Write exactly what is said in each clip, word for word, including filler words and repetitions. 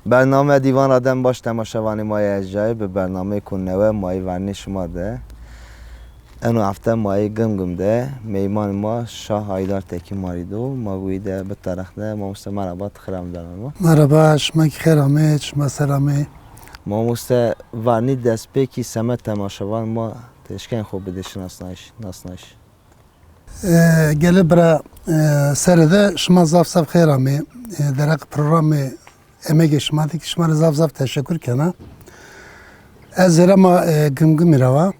Bername Dîvan ra dem baş temaşevanê ma yê ez cayê, bi bernameyêko newe ma yê vernê şima de. Eno hefte ma yê Gimgim de meymanê ma Şah Haydar Tekîn ma rê do. Ma wî de biterex de. Mamoste merheba, ti xêr amê bernamê ma. Merheba, şima kî xêr amê, şima ser amê. Mamoste, vernî destpêkî semed temaşevan ma ti eşkenê xo bidê şinasnayîş, nasnayîş. E, gelê bira, e, serê de şima zaf zaf xêr amê. E, dereq programê emegê şima de kî şima rê zaf zaf teşekur kena. Ez zêre ma, e, Gimgimî ra wa.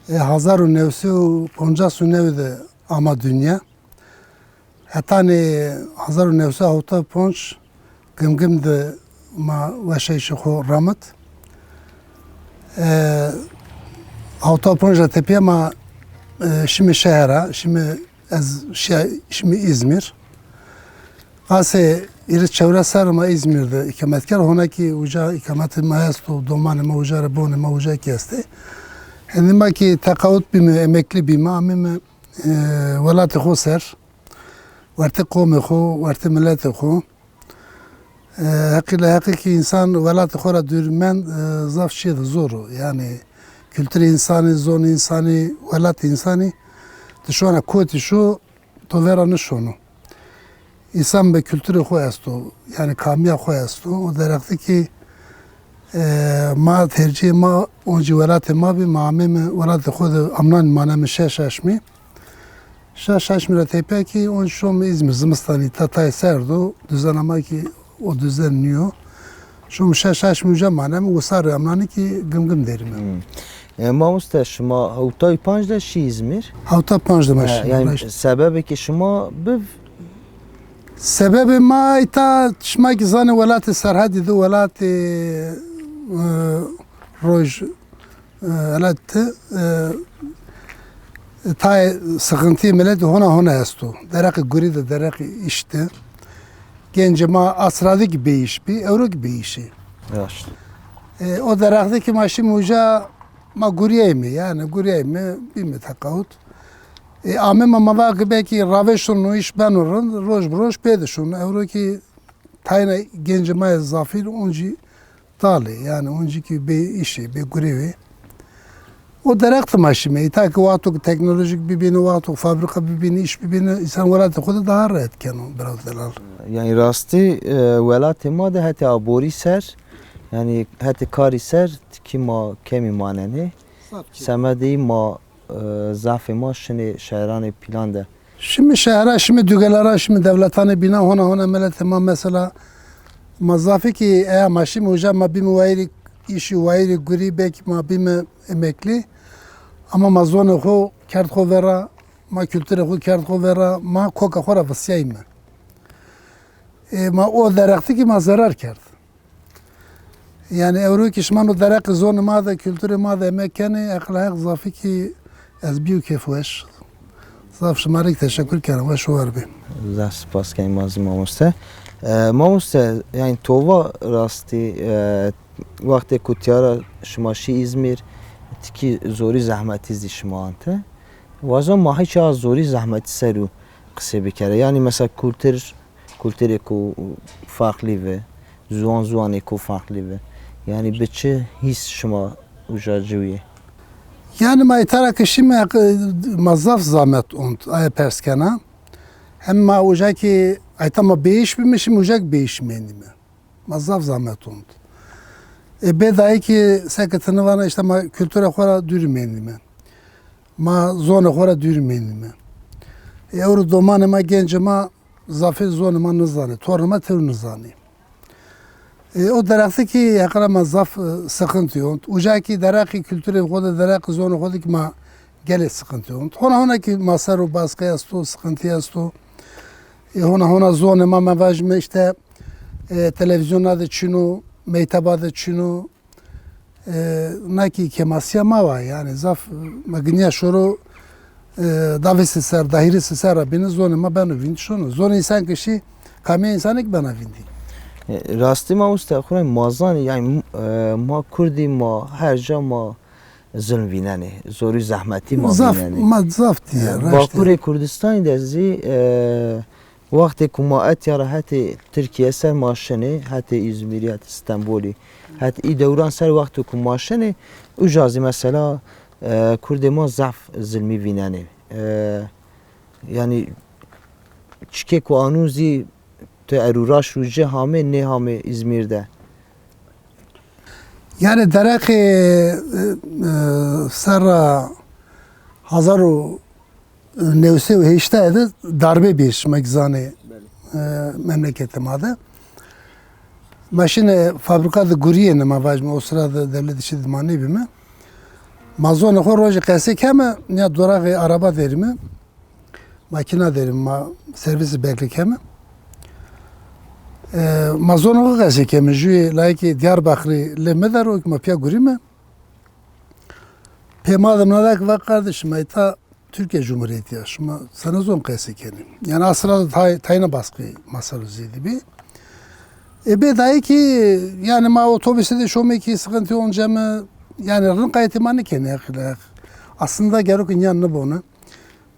E, hezar û new sey û poncas û new de ama dinya. Hetanî hezar û new sey û hewta û ponc Gimgim de ma weşayîşê xo ramit. E, hewta û ponc ra tepîya ma, e, şimî şehera, şimî ez şiya, şimî Îzmîr. Qasê hîris çewres serr ma Îzmîr de îkamet kerd. Hona kî uca îkametê ma esto, domanê ma uca rê, bonê ma uca kî estê. Hendî ma kî teqawut bîme, emeklî bîme, amîme, e, welatê xo ser. Wertê qomê xo, wertê miletê xo. E, heqî la heqî kî însan welatê xo ra dûr mend, e, zaf çîyê de zor o. Yanî kulturê însanî, zonê însanî, welatê însanî ti şona kotî şo, to vera nişono. Însan bi kulturê xo esto, yanî kamîya xo esto. O dereq de kî, e, ma tercîhê ma oncî welatê ma bî, ma ameyme welatê xo de amnanî maneme şeş aşmî. Şeş aşmî ra tepîya kî oncî şome Îzmîr, zimistanî îta tayê serd o, duzena ma kî o duzen nîyo. Şome şeş aşmî uca maneme, wisar amnanî kî Gimgim derîme. Hmm. E, mamoste, şima hewtay û panc de şî Îzmîr? Hewtay û panc de ma şî. Yanî sebebê ke şima bi... Sebebê ma îta, şima kî zanê welatê Serhedî de, welatê, e, roj, e, welatê, e, tayê sixintîyê miletî hona hona esto. Dereqê gurî de, dereqê îş de. Gencê ma asra de kî bêîş bî, ewro kî bêîş ê. Raşt. E, o dereq de kî ma şîme uca, ma gurîyeyme, yanî gurîyeyme, bîme teqawut. E, ameyme ma va ke belkî ravêşono, îş beno rind, roj bi roj pê de şono. Ewro kî tayêna gencê ma yê zafîr oncî dal ê, yanî oncî kî bê îş ê, bê gurî ê. O dereq de ma şîme. Îta ke wexto ke teknolojîk bibîne, wexto ke fabrîka bibîne, îş bibîne, însan welatê xo de daha rehet keno, biraw delal. Yanî rastî, e, welatê ma de hetê aborî ser, yanî hetê karî ser tikî ma kemî manenê. Zaf kêm. Semedê î ma, e, zafê ma şinê şehranê pîlan de. Şîme şehra, şîme dugela ra, şîme dewletanê bînan, hona hona miletê ma mesela ma zafî kî eya ma şîme uca ma bîme wayîrê îşî, wayîrê gurî, belkî ma bîme emeklî. Ama ma zonê xo kerd xo vera, ma kulturê xo kerd xo vera, ma koka xo ra visîyayîme. E, ma o dereq de kî ma zerar kerd. Yanî ewro kî şima no dereqê zonê ma de, kulturê ma de emek kenê, heqî la heq zafî kî ez bîyo kêfweş. Zaf şima rê kî teşekur kena, weş û war bê. Zaf spas kenî ma zî mamoste. E, mamoste, yanî to va rastî, e, wextê ku tîya ra şima şî Îzmîr, tikî zorî zehmetî zî şima ante. Wazen ma hîç a zorî zehmetî ser û qisê bikere. Yanî mesela kultur, kulturêko farklî vi, ziwan ziwanêko farklî vi. Yanî bi çi hîs şima uca ciwîyê? Yanî ma îta ra ke şîme, ma zaf zamet ont, aye pers kena. Hem ma uca kî, ayta ma bêîş bîme, şîme uca kî bêîş mendîme. Ma zaf zamet ont. E, bê dayî kî seke ti nîvana, îşte ma kulturê xo ra dûrî mendîme. Ma zonê xo ra dûrî mendîme. E, ewro domanê ma, gencê ma zafê zonê ma nizanê, tornê ma tewr nizanê. E, o dereq de kî heqî ra ma zaf, e, sixintî ont. Uca kî dereqê kulturê xo de, dereqê zonê xo de kî ma gelê sixintî ont. Hona hona kî ma ser o baskı esto, sixintî esto. E, hona hona zonê ma, ma vajîme îşte, e, televîzyona de çin o, mekteba de çin o. E, na kî kêmasîya ma wa, yanî zaf, e, ma ginîya şoro, e, davêsê ser, dahîrêsê ser ra bîne, zonê ma beno vîndî şono. Zonê însan ke şî, kamîya însanê kî bena vîndî. E, rastî mamoste, xo rê ma zanî, yanî, e, ma kurdî, ma her ca ma zulm vînenê, zorî zehmetî ma vînenê. Zaf, ma zaf dîye, e, raşt e. Bakurê Kurdistanî de zî, e, Wextê ku ma etya ra hetê Tirkîye ser ma şinê, hetê Îzmîrî, hetê Stenbolî, hetê î dewran ser wextê ku ma şinê, uca zî mesela, e, kurdê ma zaf zilmî vînenê. E, yanî çikê ku anûn zî ti erû raşt û ci hamê, nêhamê Îzmîr de. Yanî dereqê, e, e, serra hezar û new sey û heştay de darbe bî, şima kî zanê, e, memleketê ma de. Ma şinê fabrîka de gurîyêne, ma vajîme, o sira de dewletê çî de ma nêbîme. Ma zonê xo rojê qesey keme, nîya doraxê araba derîme. Makîna derîme, ma servîsî bekle keme. E, ma zonê xo qesey keme, jûyê layikê Diyarbakirî lê mi der o kî ma pîya gurîme. Pê ma de mi na da kî va, kardeşim, ma îta Türkiye Cumhuriyeti ya, şima sene zon qesey kenî? Yanî a sira de tay-, tayna baskı ma ser o zêde bî. E, bê dayê kî, yanî ma otobusî de şomê kî sıkıntı onca mi, yanî rind qayîtê ma nêkenê heqî ra heq. Aslında gero kî nîya nêbone.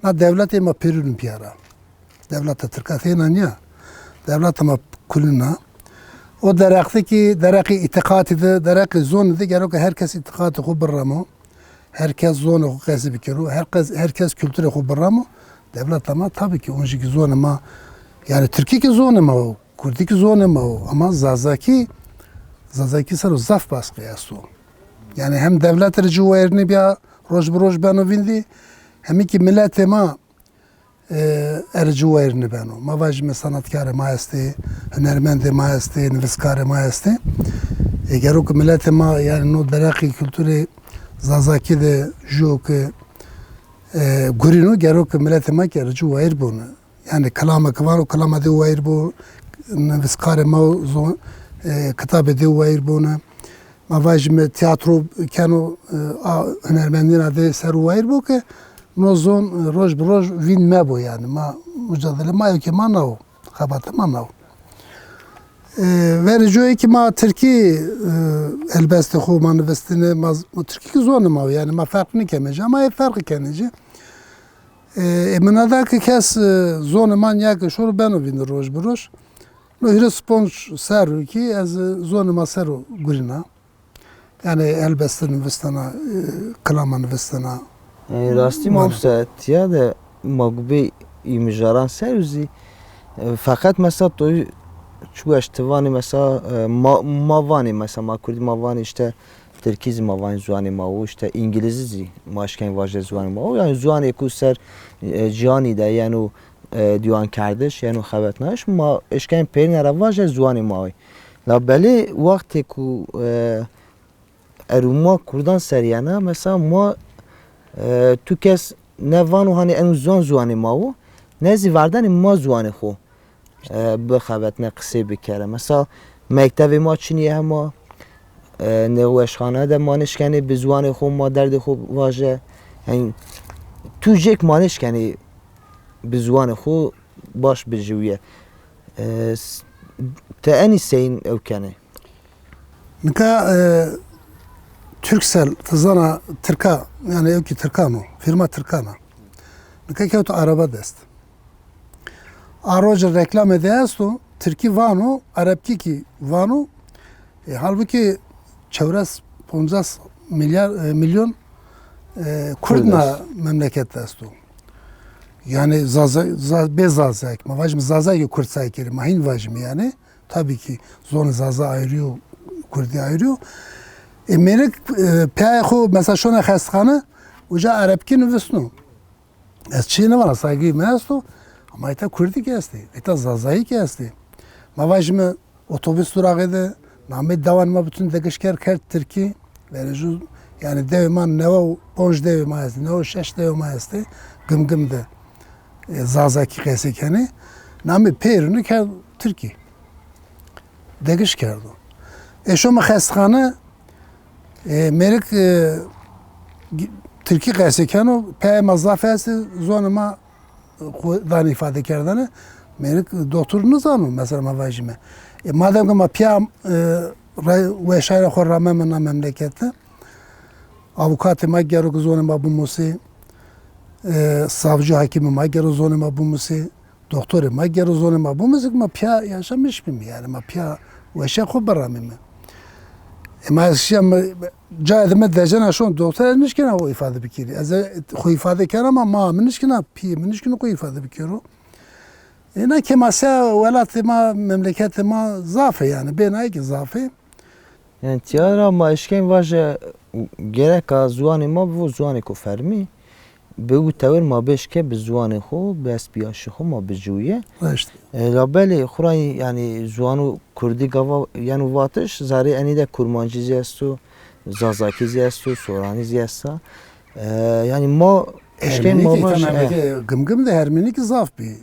Na dewletê ma pêrûn pîya ra. Dewleta tirka têna nîya. Dewleta ma kulîn a. O dereq de kî, dereqê îtîqatî de, dereqê zonî de gero ke her kes îtîqatê xo biremo. Her kes zonê xo qesey bikero. Her kes, her kes kulturê xo biremo. Dewleta ma tabî kî oncî kî zonê ma, yanî tirkî kî zonê ma o, kurdî kî zonê ma o. Ama zazakî, zazakî ser o zaf baskı esto. Yanî hem dewlete rê ci wayîr nêbîya, roj bi roj beno vîndî. Hemî kî miletê ma e, erê ci wayîr nêbeno. Ma vajîme sanatkarê ma estê, hunermendê ma estê, nivîskarê ma estê. E, gero ke miletê ma, yanî no dereqê kulturê zazakî de jûyo ke, e, gurîno, gero ke miletê ma kî erê ci wayîr bone. Yanî kilama ke vano, kilama dê wayîr bo, nivîskarê ma zo-, e, kitabê dê wayîr bone. Ma vajîme tîyatro keno, e, a hunermendîna dê ser o wayîr bo ke no zon, e, roj bi roj vînd mebo yanî. Ma mucadele ma yo ke ma na wo, xebata ma na wo. E, verê coyê kî ma tirkî, e, helbestê xo ma nivistine, ma z-, ma tirkî kî zonê ma wo yanî, ma ferq nêkeme ci, ama ê ferqî kenê ci. E, ê mi na da ke kes, e, zonê ma nîya ke şoro beno vîndî roj bi roj. No hîris ponc serrî kî ez, e, zonê ma ser o gurîna. Yanî helbeste nivistena, e, kilama nivistena. E, rastî ma usa tîya de ma gubê î mijaran ser o zî, e, feqet mesela to çi weş ti vanê mesela, e, ma, ma vanê mesela ma kurdî ma vanê îşte tirkî zî ma vanê ziwanê ma wo, îşte îngilîzî zî ma eşkenê vajê ziwanê ma wo. Yanî ziwanê ku ser, e, cîhanî de yeno, e, dîwankerdiş, yeno xebetnayiş, ma eşkenê peyêne ra vajê ziwanê ma wo. La belê wextê ku, e, erû ma kurdan ser yena, mesela ma, e, tu kes ne vano hanî eno ziwan ziwanê ma wo, ne zî verdanê ma ziwanê xo, e, bixebetne, qisey bikere. Mesela mektevê ma çinî yê hema, e, nêweşxane de ma nêşkenê bi ziwanê xo ma derdê xo vaje. Yanî tu jêk ma nêşkenê bi ziwanê xo baş bijiwîye. E, s-, ti enî seyîn ew kenê? Nika, e, Turkcell, ti zana tirka, yanî ew kî tirkan o, fîrma tirkan a. Nika kewto araba dest. A roje reklamê de esto, tirkî vano, erebkî kî vano. E, halbukî çewres poncas milyar, e, milyon, e, kurd na memleket de esto. Yanî Zaza, Za-, bê Zazayek, ma vajîme Zazayekê kurd say kerê, ma hîn vajîme yanî. Tabî kî zonê Zaza ayrî yo, kurdî ayrî yo. E, mêrik, e, peyê xo mesela şona xestexane, uca erebkî nivistno. Ez çîyê nêvana, saygî mi esto, ama îta kurdî kî estê, îta zazayî kî estê. Ma vajîme otobus duraxê de, namê dewan ma bütün degişker kerd tirkî. Verê jû, yanî dewê ma newe û ponc dewê ma estê, newe û şeş dewê ma estê, Gimgim de, e, zazakî qesey kenê. Namê pêrûnî kerd tirkî. Degiş kerdo. Ê şome xestexane, e, mêrik, e, gi-, tirkî qesey keno, peyê ma zaf estê, zonê ma, e, xo danê îfade kerdene. Mêrik doktor nizano, mesela ma vajîme. E, madem ke ma pîya, e, ra-, weşayra xo rameme na memlekete, avukatê ma gero ke zonê ma bimusê, e, savcî, hakîmê ma gero zonê ma bimusê. doktorê ma gero zonê ma bimuzikî, ma pîya yaşamış bîme, yanî ma pîya weşa xo biramîme. E, ma ez şîya, mi, cayê de mi decena şon doktor, ez nişkena xo îfade bikirî. Ez, e, xo îfade kena ama ma mi nişkena, pîyê mi nişkeno xo îfade bikero. Ena ke ma se welatê ma, memleketê ma zaf ê yanî, bênayê ke zaf ê. Yanî tîya ra ma eşkên vaje gereka ziwanê ma bivo ziwanêko fermî. Bi wi tewir ma bêşke bi ziwanê xo, bi estbîyayîşê xo ma biciwîye. Raşt. E, labelê xo ra yanî ziwano kurdî gava yeno vatiş, zarê enî de kurmancî zî esto, zazakî zî esto, soranî zî esta. E, yanî ma eşkên ma vaje, e, Gimgim de hermenîkî zaf bî.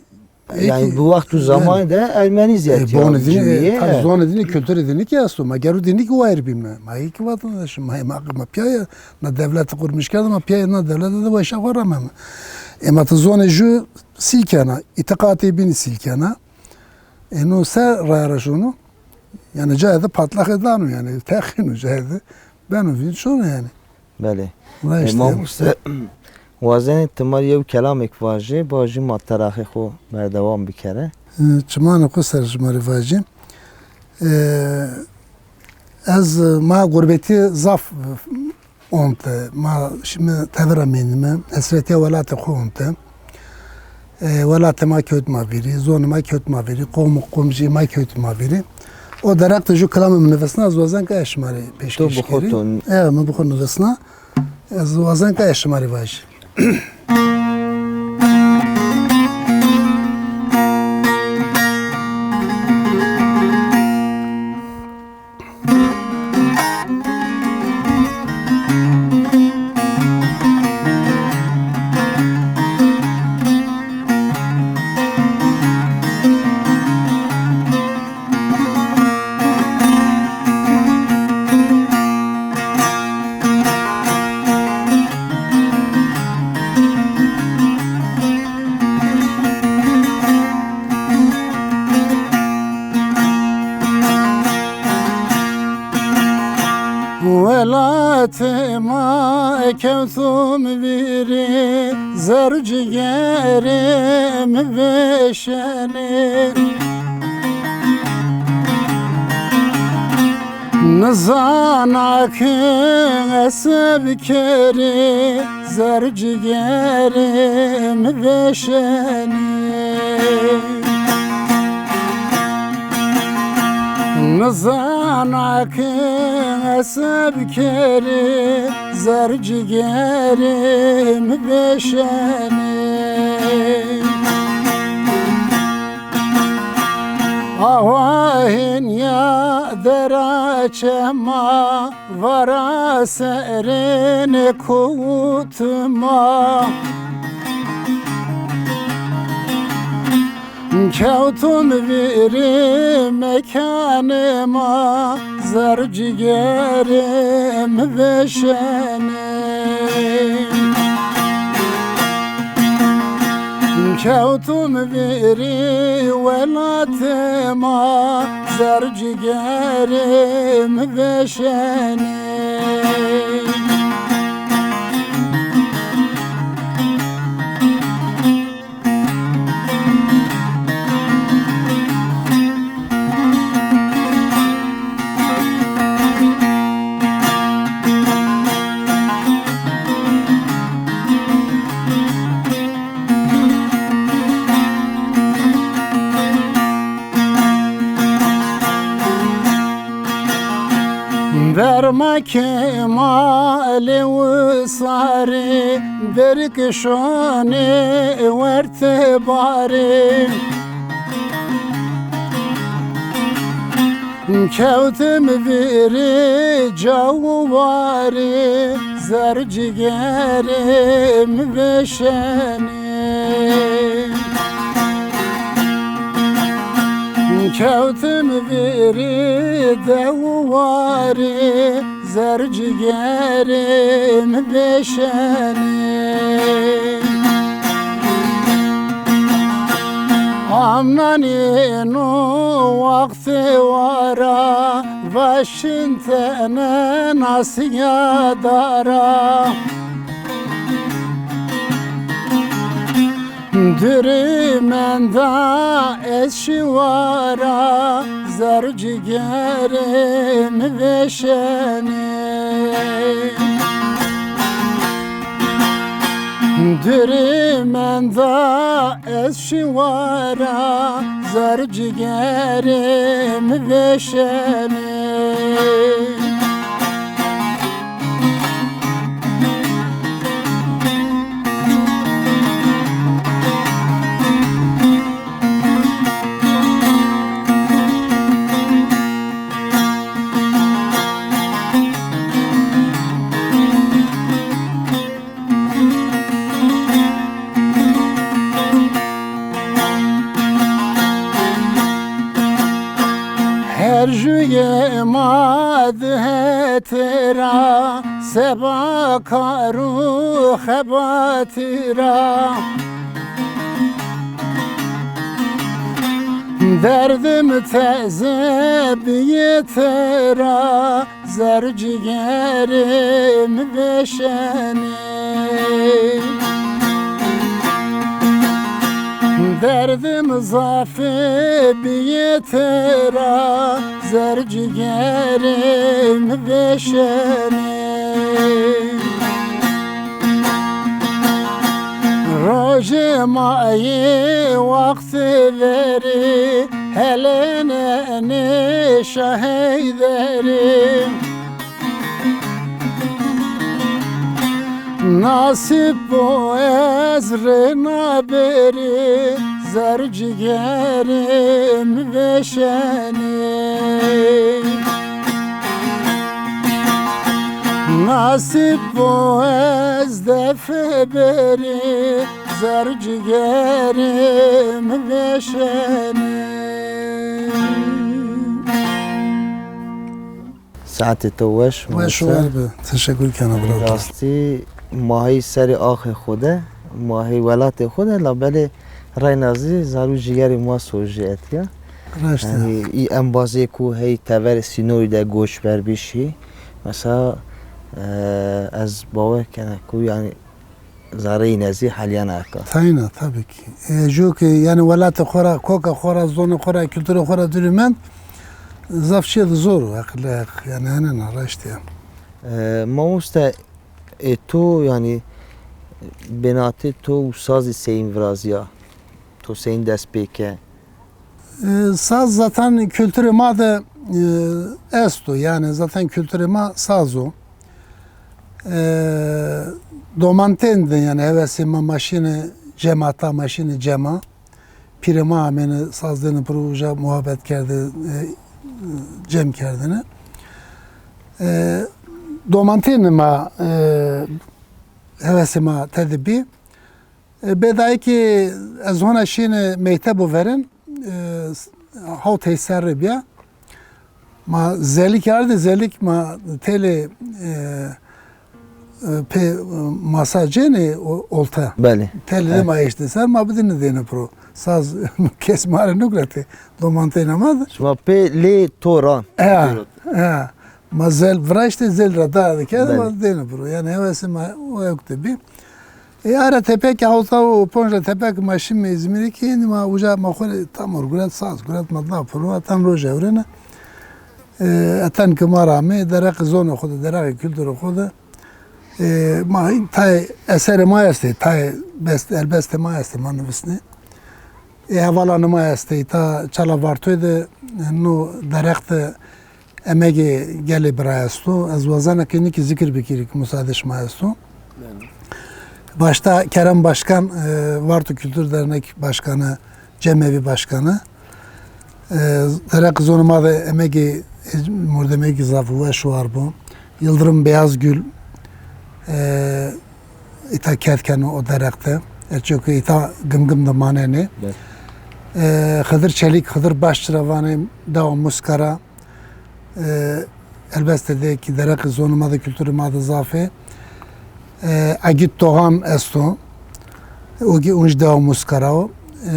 Yanî bi wext û zamanî de ermenî zî, e, etîya, bonê dînî, civîye, e, zonê dînî, kulturê dînî kî esto. Ma gero dînî kî wayîr bîme. Ma yê kî vatandaş îme. Ma, ma, ma pîya yê na dewlete qurmîş kerde, ma pîya yê na dewlete de weşa xo rameme. Ema ti zonê jû sîl kena, îtîqatê bînî sîl kena. E, no se raya ra şono? Yanî cayê de patlaxê dano yanî. Texîno cayê de. Beno vîn şono yanî. Belê. Vay işte. E, mamoste, wazenê ti ma rê yew kelamêk vajê, bajî ma teraxê xo berdewam bikere. E, çimanê xo ser şima rê vajî. E, ez, ma gurbetî zaf onte. Ma şîme tevera mendîme. Hesretîya welatê xo onte. E, welatê ma kewt ma vîrî, zonê ma kewt ma vîrî, qom û qomcîyê ma kewt ma vîrî. O derheq de jû kilamê mi nivîsna, ez wazen ke ez şima rê pêşkêş kerî. E, mi bi xo nivîsna. Ez wazen ke ez şima rê vajî. Welatê ma kewtum vîrî, zer û cîgerê mi vêşenê. Nizana ki ez se bikerî, zer û cîgerê mi vêşenê. Nizana ki ez se bikerî, zer û cîgerê mi vêşenê. Awa hênîya dera çema, vara serênê kowtma. Kewtum vîrî mekanê ma, zer cîgerê mi vêşenê. Kewtum vîrî welatê ma, zer cîgerê mi vêşenê. Berma kemalê wisarî, berî ke şonê wertê barî. Kewtim vîrî caw û warî, zer cîgerê mi vêşenê. Kewtim vîrî dew û warî, zer cîgerê mi vêşenê. Amnan yeno wextê wara, vaşintene nasîya dara. Duri menda ez şiwara, zer û cigerê mi veşenê. Duri menda ez şiwara, zer û cigerê mi veşenê. Her jûyê ma di heti ra, seba kar û xebatî ra. Derdim teze biyê ti ra, zer û cigerê mi veşenê. Derdim zafê biyê ti ra, zer û cigerê mi veşenê. Rojê ma yê wextê verî, helenenê Şah Heyderî. Nasîb bo ez rêna berî, zer û cigerê mi veşenê. Nasîb bo ez defe berî, zer û cigerê mi veşenê. Saetê to weş, weş û mamoste. Wer bi. Teşekkür kena bro. Rastî ma hey serê axê xo de, ma hey welatê xo de, labelê reyna zî zar û cîgerê ma sojî etya. Raşt e. Yanî î embazê ku hey teverê sînorî de goçber bî şî. Mesela, e, ez bawer kena ku yanî zereyîne zî helîyena eka. Tayna, tabii ki. E, jû ki, yanî welatê xo ra, koka xo ra, zonê xo ra, kulturê xo ra dûrî mend, zaf çîyê de zor o, heq, heq, yanî henena, raştî ya. E, mamoste, ê to, yanî, bênatê to û sazî seyîn virazîya? To seyîn dest pê ke? E, saz zaten kulturê ma de, e, esto, yanî zaten kulturê ma saz o. E, domantên de, yanî hewesê ma, ma şîne cemata, ma şîne cema. Pîrê ma amêne saz dêne piro, uca muhabet kerde, e, cem kerdêne. E, domantêne ma, e, hewesê ma tede bî. E, bê dayê ki ez hona şîne mektebo verin, e, hawt hey serre bîya. Ma zelîk ardê, zelîk ma têlê, e, e, pê, e, masa cênê o-, olta. Belê. Têlê de ma eştê ser, ma bidîne dêne piro. Saz kes ma rê nuguretê, domanteyna ma de. Şima pê lê to ran. E, e. Ma zel viraştê, zel ra da de kerdê, ma dêne piro. Yanî hewesê ma o ewk de bî. E, ara tepekî hewta û ponc ra tepekî ma şîme Îzmîrî kî, êndî ma uca ma xo rê tamur guret, saz guret, ma da piro, tam roj ewrêne. E, eten ki ma ra amê, dereqê zonê xo de, dereqê kulturê xo de. E, ma tayê eserê ma estê, tayê best, erbestê ma estê, ma nivisnê. E, hevalanê ma estê, îta Çala Vartoyî de, e, no dereq de emegê gelê bira esto. Ez wazena ke nî kî zikir bikirî ki musaadê şima esto. Belê. Başta Kerem Başkan, e, Varto Kültür Dernek Başkanı, Cemevi Başkanı. E, dereq zonê ma de emegê, e, mordemekî zaf weş û war bo. Yıldırım Beyazgül, e, îta ked keno o dereq de. E, çünkü îta Gimgim de manenê. Evet. E, Xıdır Çelik, Xıdır Başçı ra vanê, dewa Muskara. E, elbeste de ki dereqê zonê ma de, kulturê ma de zaf ê. E, Agit Doğan esto. O ki unc dewa Muskara o. E,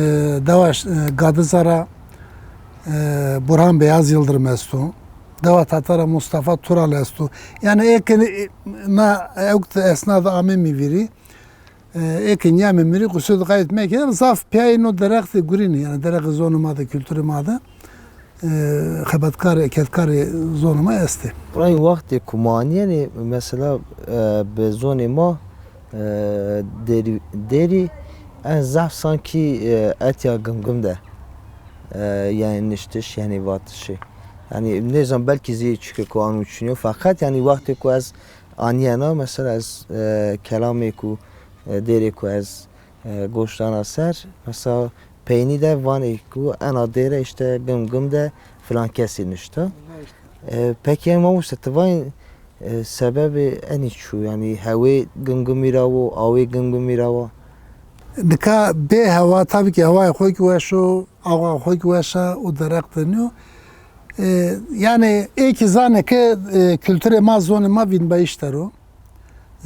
dewa, e, Gadiza ra, e, Burhan Beyaz Yıldırım esto. Dewa Tatar ra Mustafa Tural esto. Yanî ê ke, e, na ewk de esna de amê mi vîrî. E, ê ke nîyamê mi rê qusûr de qayt mekê, zaf pîyayê no derextê gurînî, yanî derexê zonê ma de, kulturê ma de, e, xebatkarê, ekedkarê zonê ma estê. Burayê wextê ku ma anîyenê, mesela, e, bi zonê ma, e, derî, derî en zaf sankî, e, etya Gimgim de, e, yanî niştiş, yanî vatişê. Yanî nêzan belkî zî çike ku ano çinyo, feqet yanî wextê ku ez anîyena, mesela ez, e, kelamê ku, e, dêrê ku ez, e, goş dana ser, mesela peynî de vanê ku ena dêre îşte Gimgim de filan kesî nişta. E, pekî ema wisa ti vayî, e, sebebê enî çû, yanî hewê Gimgimî ra wo, awê Gimgimî ra wa? Nika bê hewa, tabî ki hewayê xo ki weş o, awa xo ki weş a, o dereq de nîyo. E, yanî ê kî zanê ke, e, kulturê ma, zonê ma vînbayîş der o.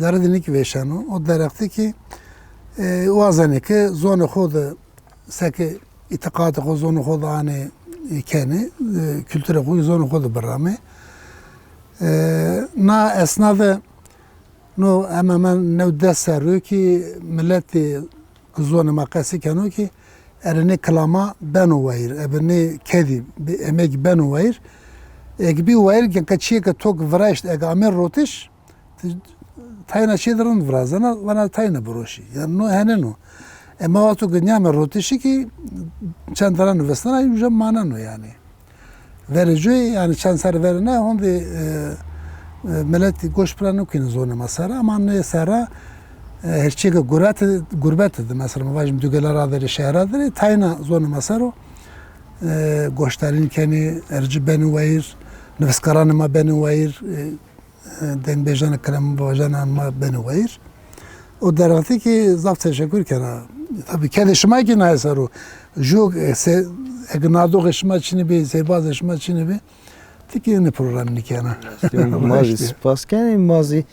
Zerrê de nîkî vêşeno. O derextî kî, e, wazenê ke zonê xo de seke îtîqatê xo zonê xo de anê, e, kenê, e, kulturê xo zonê xo de biramê. E, na esna de no hemen hemen new des serrî yo kî miletê ki zonê ma qesî keno kî erê nê kilama beno wayîr, ebe nê kedî bi emegî beno wayîr. Eke bî wayîr, ke çîyê ke to ki viraşt, eke amê rotiş, ti tayna çîyê de rind virazena, vana tayna biroşî. Yanî no henên o. Ema wexto ke nîyame rotişî kî çend ra nivistena, uca maneno yanî. Verê coy, yanî çend serre verêne, hondê, e, e, miletî goş pira nêkenê zonê ma ser a, ama nê serra, e, her çîyê ke gurbet, gurbet de, mesela, ma vajîme dugela ra derê, şehra derê, tayna zonê ma ser o, e, goşdarîn kenê, ercî benê wayîr, nivîskaranê ma benê wayîr, e, e, dengbêjana, kilamvajanê ma benê wayîr. O derextî kî zaf teşekur kena. Tabî kedê şima kî naye ser o. Ju, e, se-, eke nadoxê şima çinî bî, serbazê şima çinî bî, ti kî inê program nîkena. Ma zî spas kenê, ma zî,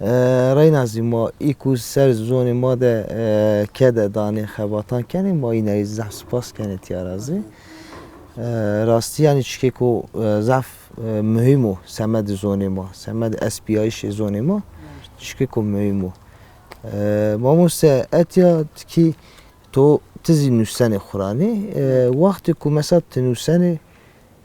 e, reyna zî ma î ku ser zonê ma de, e, kede danê, xebatan kenê, ma îne zî zaf spas kenê tîya ra zî. E, rastî yanî çikêko, e, zaf, e, muhîm o semedê zonê ma, semedê estbîyayîşê zonê ma çikêko muhîm o. E, mamoste, etya ti kî to, ti zî nusenê xwu ra nê. E, wextê ku mesela ti nusenê,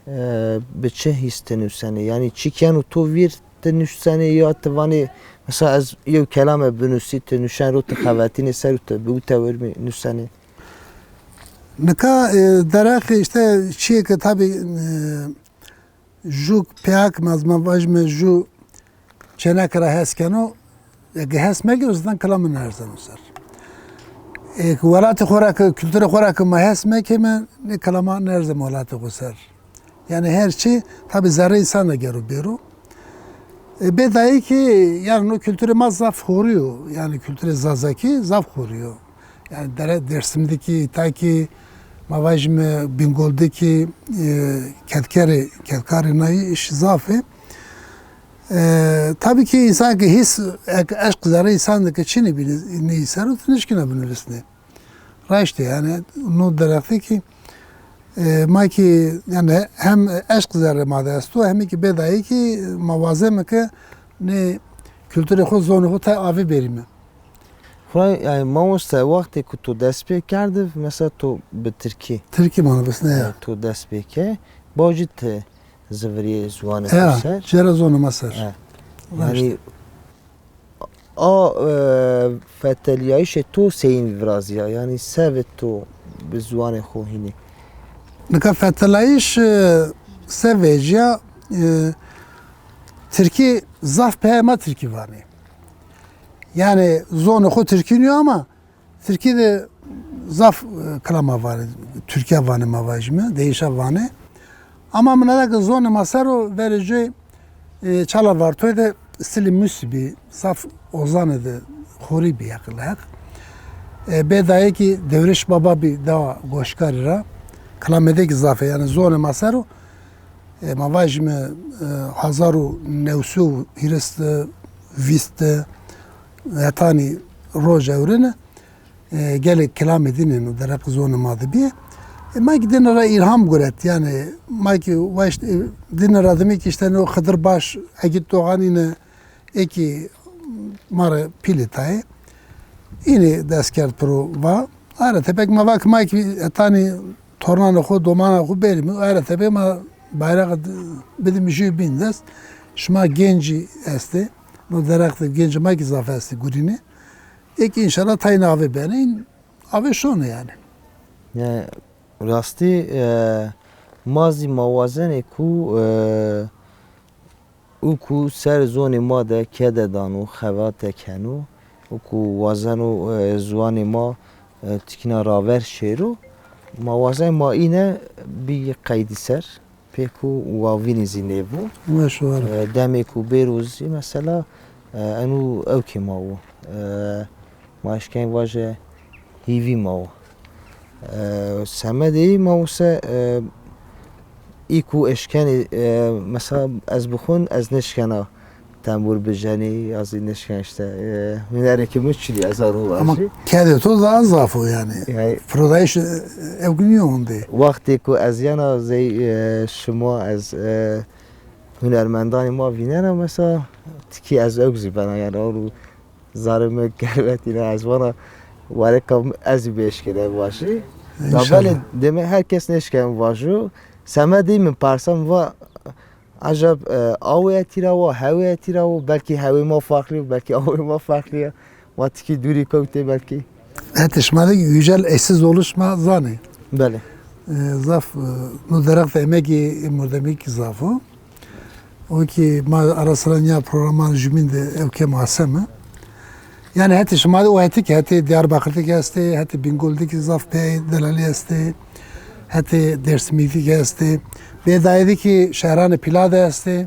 e, bi çi hîs ti nusenê? Yanî çi keno to vîr ti nusenê ya ti vanê, mesela ez yew kelame binusî, ti nuşen ro, ti xevetînê ser û ti bi û tewirmî nusenê? Nika, e, derheqê îşte çîyê ke tabî, e, ju peyakî ma, ma vajîme ju çêneke ra hes keno, eke hes mekeno, zaten kilame neerzeno ser. Eke welatê xo ra ke, kulturê xo ra ke ma hes mekeme, nê kilama neerzeme welatê xo ser. Yanî her çî tabî zerrê însan de gero bêro. E, bê dayî kî, yanî no kulturê ma zaf xorî yo. Yanî kulturê zazakî zaf xorî yo. Yanî dere-, Dêrsim de kî, îta kî, ma vajîme Bîngol de kî, e, kedkerê, kedkarê nayî îş zaf ê. E, tabî kî însan ke hîs, ek-, eşq zerrê însan de ke çinê bî nê, nê ser o, ti nişkîna binivisnê. Raşt ê, yanî no derextî kî, e, ma kî, yanî hem eşq zerrê ma de esto, hem kî bê dayî kî ma wazeme ke nê kulturê xo, zonê xo tay avê bêrîme. Xwura, yanî mamoste, wextê ku to dest pê kerdiv, mesela to bi tirkî. Tirkî ma nivistne ya. E, to dest pê ke, bacî ti zivirîyê ziwanê xo ser. Cêra zonê ma ser. E. Raşt. Yanî a, e, fetelîyayîşê to seyîn virazîya? Yanî se vit to bi ziwanê xo hînî? Nika fetelîyayîş, e, se vecîya, e, tirkî zaf peyê ma tirkî vanê. Yanî zonê xo tirkî nîyo ama tirkî de zaf, e, kilama vanê, tirkîya vanê ma vajîme, deyîşa vanê. Ama minedeke zonê ma ser o, verê coy, e, Çala Vartoyî de Silî Musî bî, zaf ozanê de xorî bî, heqîqet. E, bê dayê kî Dewrêş Baba bî, dewa Goşkarî ra. Kilamê de kî zaf ê, yanî zonê ma ser o. E, ma vajîme, e, hezar û new sey û hîris de, vîst de, hetanî roj ewrêne, e, gelê kilamê dînê no dereqê zonê ma de bîye. E, ma kî dîne ra îlham guret, yanî ma kî waşt, e, dîne ra dimî kî îşte no Xidir Baş, Egîd Doğan îne, ê kî ma rê pîlê tayê. Înî dest kerd piro va. Aye ra tepek ma va ke ma kî hetanî tornanê xo, domananê xo berîme. Aye ra tepek ma bayrax bidîme jû bîn dest. Şima gencî estê. No derextê gencê ma kî zaf estê gurînê. Ê kî înşallah tayîne avê benê. Avê şonê yanî. Ya, rastî, e, ma zî ma wazenê ku, e, û ku ser zonê ma de kede dano, xebate keno, û ku wazeno, e, ziwanê ma, e, tikîna raver şêro, ma wazen ma îne bî qeydî ser, pê ku wa vînî zî nêbo. Weş war. E, demê ku bêro zî mesela, e, eno ewkê ma wo. E, ma eşkenî vaje hîvî ma wo. E, semedê yî ma wise, e, î ku eşkenê, e, mesela ez bi xo n ez nêşkena tembur bijenî, ya zî nêşken îşte, e, hunerêkê mi çinî ez aro vajî. Ama kedê to daha zaf o yanî. Yanî firodayîş, e, ewk nîyo hondê. Wextê ku ez yena zey, e, şima ez, e, hunermendanê ma vînena mesela tikî ez ewk zî bena yanî aro. Zarê mi gervetîne ez vana wareka ez zî bieşkêne vajî. Înşallah. Labelê deme her kes nêşken vajo. Semedê min persa mi va eceb, e, awê etî ra wo, hewê etî ra wo, belkî hewê ma farqlî yo, belkî awê ma farqlî ya. Ma tikî dûrî kewtê belkî. Hetê şima de güncel eşsiz oluş ma zanê. Belê. E, zaf, e, no derextê emegî ê mordemî kî zaf o. O kî ma ara sıra nîya programan jumîn de ewkê ma aseme. Yanî hetê şima de o hetê kî hetê Diyarbakir de kî estê, hetê Bingol de kî zaf pey delalî estê, hetê Dêrsimî de kî estê. Bê dayê de kî şehranê pîla de estê.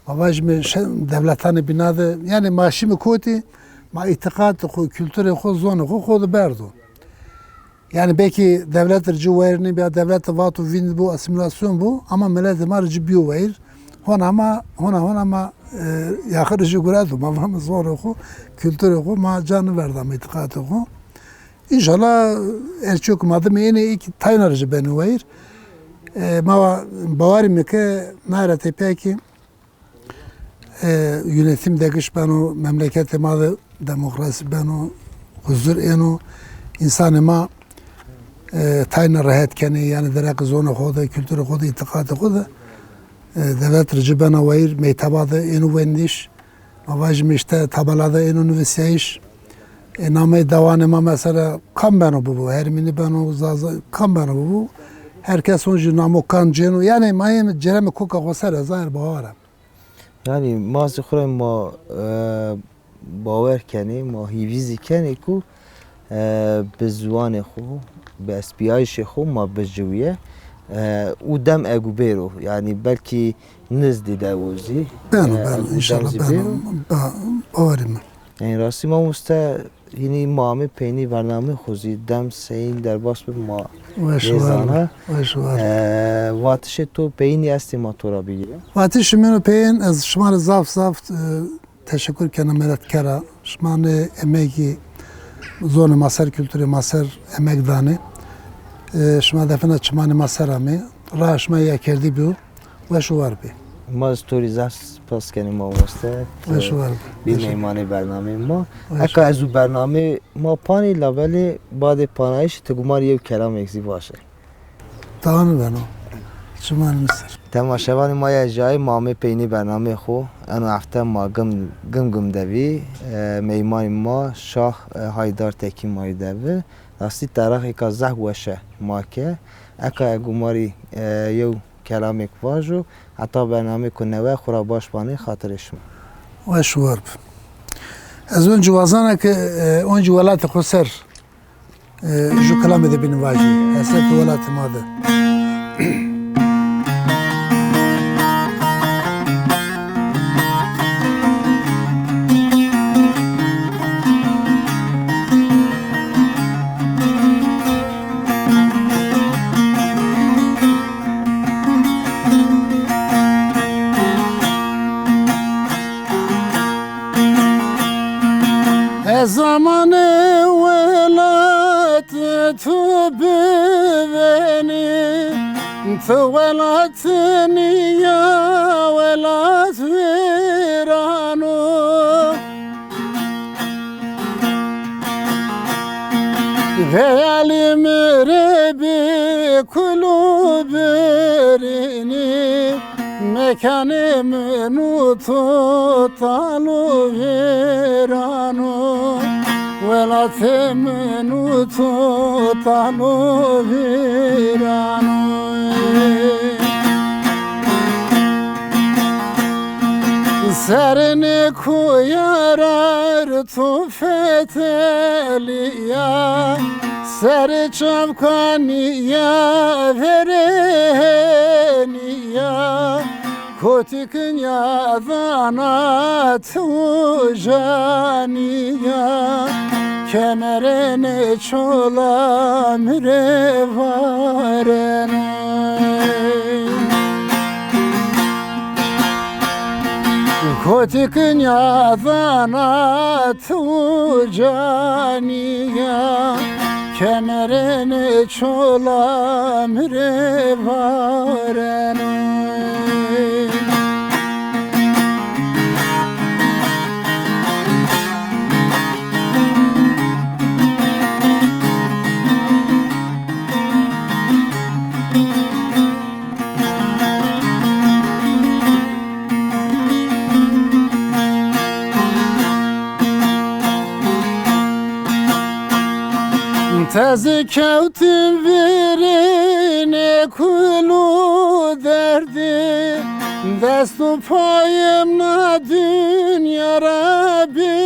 Ma vajîme şe-, dewletanê bîna de. Yanî ma şîme kotî, ma îtîqatê xo, kulturê xo, zonê xo xo de berdo. Yanî belkî dewlete rê ci wayîr nêbîya, dewlete vato vînd bo, asîmîlasyon bo, ama miletê ma rê ci bîyo wayîr. Hona ma, hona hona ma, e, yaxirê ci gureto, ma vame zonê xo, kulturê xo, ma ca nêverdame, îtîqatê xo. Înşallah erçîyo ke ma dime ênê, ê kî tayna rê ci benê wayîr. E, ma wa bawerîme ke naye ra tepîya kî e, yönetim değiş beno, memleketê ma de demokrasî beno, huzur êno, însanê ma, e, tayna rehet kenê, yanî derheqê zonê xo de, kulturê xo de, îtîqatê xo de, e, dewlet rê ci bena wayîr, mekteba de êno wendîş, ma vajîme îşte tabela de êno nivîsîyayîş, e, nameyê dewanê ma mesela kam beno bibo, hermînî beno, zaza, kam beno bibo, her kes oncî namo kan cêno, yanî ma yê ceremê koka xo ser e, zahir bawer a. Yanî ma zî xwu rê ma, e, bawer kenê, ma hîvî zî kenê ku, e, bi ziwanê xwu, bi estbîyayîşê xwu ma biciwîye. E, û dem egu bêro, yanî belkî nizdî de o zî. Beno, e, beno, egu dem înşallah zî beno. Bêro. Ba-, bawerî mi. Ên rastî mamoste, hînî ma amê peynî bernameyê xo zî, dem seyîn derbas bi ma nêzana. Weş war. E, vatişê to peynî estê ma to ra bigîre? Vatişê min û peyin ez şima rê zaf zaf, e, teşekur kena miletkera. Şima nê emegî zonê ma ser, kulturê ma ser emeg danê. E, şima defina çimanê ma ser amê. Raya şima ya kerdî bîyo. Weş û war bê. Ma zî to rê zaf spas kenê mamoste. Weş û war bê. Bî meymanê bernameyê ma. Weş. Eka ez û bernameyê ma panî, labelê badê panayîşî ti gumarî yew kelamêk zî vaje. Tawa nêbeno. Çimanê mi ser. Temaşevanê ma ya cayê, ma amê peynî bernameyê xo. Eno hefte ma Gim-, Gimgim de bî. E, meymanê ma Şah, e, Haydar Tekîn ma yê de bi. Rastî terexêka zaf weş e ma ke. Eka gumarî, e, yew kelamêk vajo, heta bernameyêko newe xwu ra baş banê, xatirê şima. Weş û war bi. Ez oncî wazena ke, e, oncî welatê xwu ser, e, ju kelamê de bîne vajî. Hesretê welatê ma de. Ez amanê welat tu bivenî, tu welat nîya, welat vîran o. Xeyalî mi rê bi kul û birînî, mekanê min û to tal û vîran o, welatê min û to tal û vîran o. Serê nê koyar to fetelîya, serê çavkanîya verênîya, kotîk nîyadana ti ujanîya, kemerê nê çola mi rê vareno. Kotîk nîyadana ti ucanîya, kemerê nê çola mi rê vareno. Tezî kewtim vîrî nê kul û derdî, dest û payim na dinya ra bî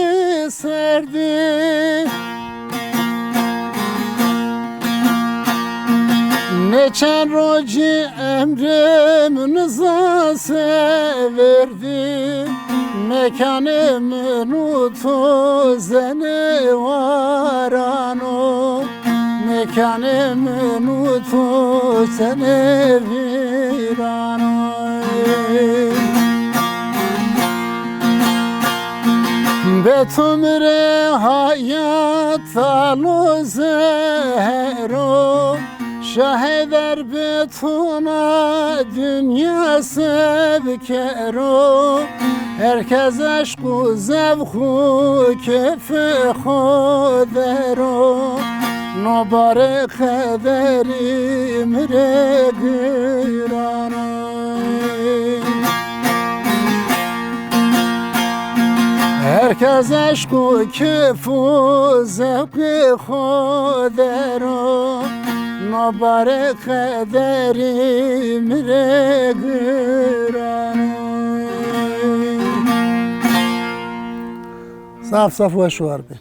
serdî. Nê çend rocî emrê min niza se verdî, mekanê min û to zenê waran o, mekanê min û to zenê vîran o. Be to mi rê hayat tal o zeher o, Şah Heyder bi to na dinya se bikero. Her kes eşq û zevq û kêfê xo dero, no barê qederî mi rê giran o. Her kes eşq û kêf û zewqê xo dero, no barê qederî mi rê giran o. Zaf zaf weş û war bê.